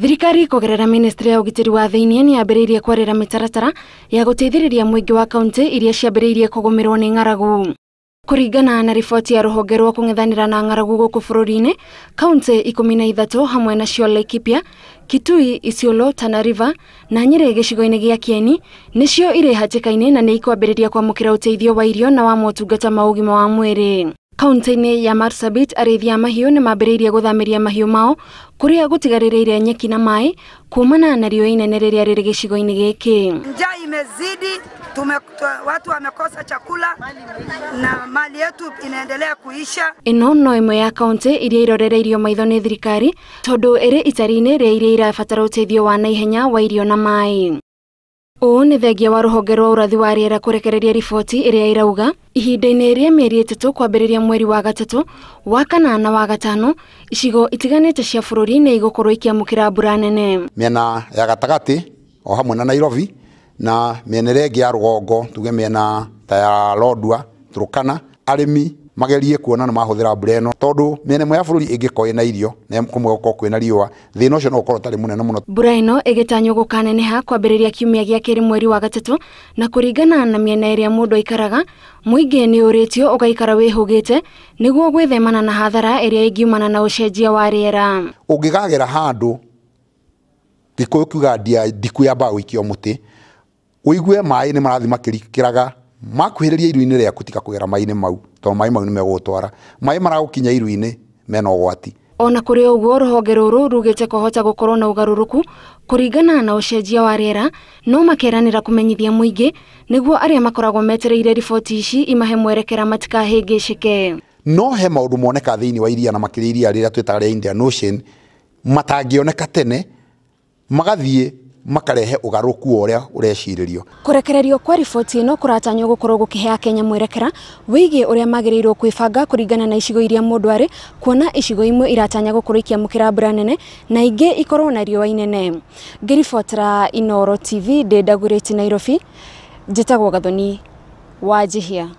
Thirikari kũgerera ministry ya ũgitĩri wa thĩinĩ nĩ yambĩrĩirie kwarĩra mĩtaratara ya gũteithĩrĩria mũingĩ wa kaunti iria ciambĩrĩirie kũgũmĩrwo nĩ ng'aragu. Kũringana na riboti ya rũhonge rwa kũng'ethanĩra na ng'aragu gũkũ bũrũri-inĩ, kaunti 13 hamwe nacio Laikipia, Kitui, Isiolo, Tana River na Nyeri gĩcigo-inĩ gĩa Kieni nĩcio irĩ hatĩka-inĩ na nĩ ikwambĩrĩria kwamũkĩra ũteithio wa irio na wa motungata ma ũgima wa mwĩrĩ. Kaunti-inĩ ya Marsabit, arĩithi a mahiũ nĩ mambĩrĩirie gũthamĩria mahiũ mao kũrĩa gũtigarĩrĩire nyeki na maĩ kumana na riũa inene rĩrĩa rĩrĩ gĩcigo-inĩ gĩkĩ. Njaa imezidi, watu wamekosa chakula na mali yetu inaendelea kuisha. Ĩno no ĩmwe ya kaunti iria irorereirio maitho nĩ thirikari tondũ ĩrĩ itari-inĩ rĩa iria irabatara ũteithio wa naihenya wa irio na maĩ. Ũũ nĩ thengia wa rũhonge rwa ũrathi wa rĩera kũrekereria riboti ĩrĩa ĩrauga ihinda-inĩ rĩa mĩeri 3 kwambĩrĩria mweri wa 3, wa 4 na wa 5 icigo itiganĩte cia bũrũri nĩ igũkorwo ikĩamũkĩra mbura nene. Mĩena ya gatagatĩ o hamwe na Nairobi na mĩena ĩrĩa ĩngĩ ya rũgongo tuge mĩena ta ya Lodwar, Turkana, arĩmi magerie kuona nĩ mahũthĩra mbura ĩno tondũ mĩena ĩmwe ya bũrũri ĩngĩkorwo ĩna irio na kũmwe gũkorwo kwĩna riũa, thĩna ũcio no ũkorwo ũtarĩ mũnene mũno. Mbura ĩno ĩgĩtanywo gũkaneneha kwambĩrĩria kiumia gĩa kerĩ mweri wa 3 na kũringana na mĩena ĩrĩa mũndũ aikaraga, mũingĩ nĩ ũrĩtio ũgaikara wĩhũgĩte nĩguo gwĩthemana na hathara ĩrĩa ĩngiumana na ũcenjia wa rĩera. Ũngĩkagera handũ Gĩkũyũ kiuga ndia ndiku yambaga gũikio mũtĩ, ũigue maĩ nĩ marathiĩ makĩrikĩraga makuhĩrĩria iru-inĩ rĩaku, tiga kũgera maĩ-inĩ mau tondũ maĩ mau nĩ megũgũtwara. Maĩ maragũkinya iru-inĩ mena ũgwati. Ona kũrĩ ũguo, rũhonge rũrũ rugĩte kwahota gũkorwo na ũgarũrũku kũringana na ũcenjia wa rĩera, no makeranĩra kũmenyithia mũingĩ nĩguo arĩa makoragwo metereire riboti ici imahe mwerekera matikahĩngĩcĩke. No he maũndũ moneka thĩinĩ wa iria na makĩria iria rĩrĩa twĩtaga rĩa Indian Ocean matangĩoneka tene, magathiĩ makarehe ũgarũrũku wa ũrĩa ũrecirĩrio. Kũrekererio kwa riboti ĩno kũratanywo gũkorwo gũkĩhe Akenya mwerekera wĩgiĩ ũrĩa magĩrĩirwo kwĩbanga kũringana na icigo iria mũndũ arĩ, kuona icigo imwe iratanya gũkorwo ikĩamũkĩra mbura nene na ingĩ ikorwo na riũa inene. Ngĩribotera Inooro TV ndĩ Dagoretti Nairobi, njĩtagwo Gathoni Wanjihia.